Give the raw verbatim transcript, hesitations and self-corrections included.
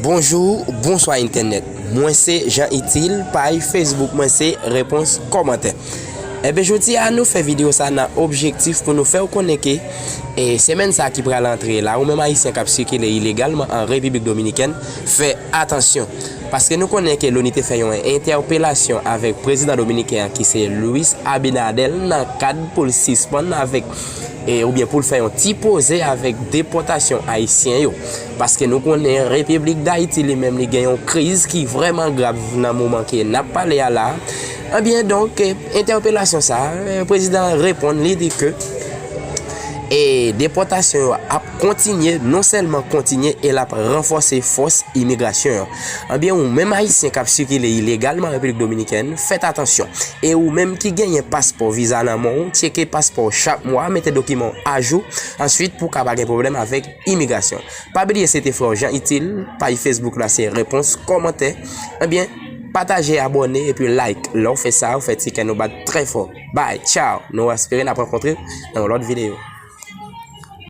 Bonjou, bonswa entènèt. Mwen se Jean Utile, paj Facebook mwen se Repons Kòmantè. Enben, jodi a nou fè videyo sa nan objektif pou nou fè w konnen ke e, semèn sa ki pral antre la, ou menm Ayisyen k ap sikile ilegalman an Repiblik Dominikèn, fè atansyon. Paske nou konnen ke Loni te fè yon entèpelasyon avèk prezidan dominiken an ki se Luis Abinader nan kad pou l sispann avèk e, oubyen pou l fè yon ti poze avèk depòtasyon ayisyen yo. Paske nou konnen Repiblik Dayiti li menm li gen yon kriz ki vrèman grav nan moman ke n ap pale a la. Ebyen, donk, e, entèpelasyon sa, e, prezidan an reponn, li di ke e depòtasyon yo ap kontinye, non sèlman kontinye, e l ap ranfòse fòs imigrasyon yo. Ebyen, ou menm Ayisyen k ap sikile ilegalman Repiblik Dominikèn, fèt atansyon. E ou menm ki genyen paspò, viza nan men w, tcheke paspò w chak mwa, mete dokiman w ajou, answit pou w ka pa gen pwoblèm avèk imigrasyon. Pa bliye se te frè w Jean Utile, paj Facebook la se Repons Kòmantè. Ebyen, pataje, abòne epi like. Lè w fè sa, w fè ti kè nou bat trè fò. Bye, tchao. Nou espere n ap rankontre nan yon lòt videyo.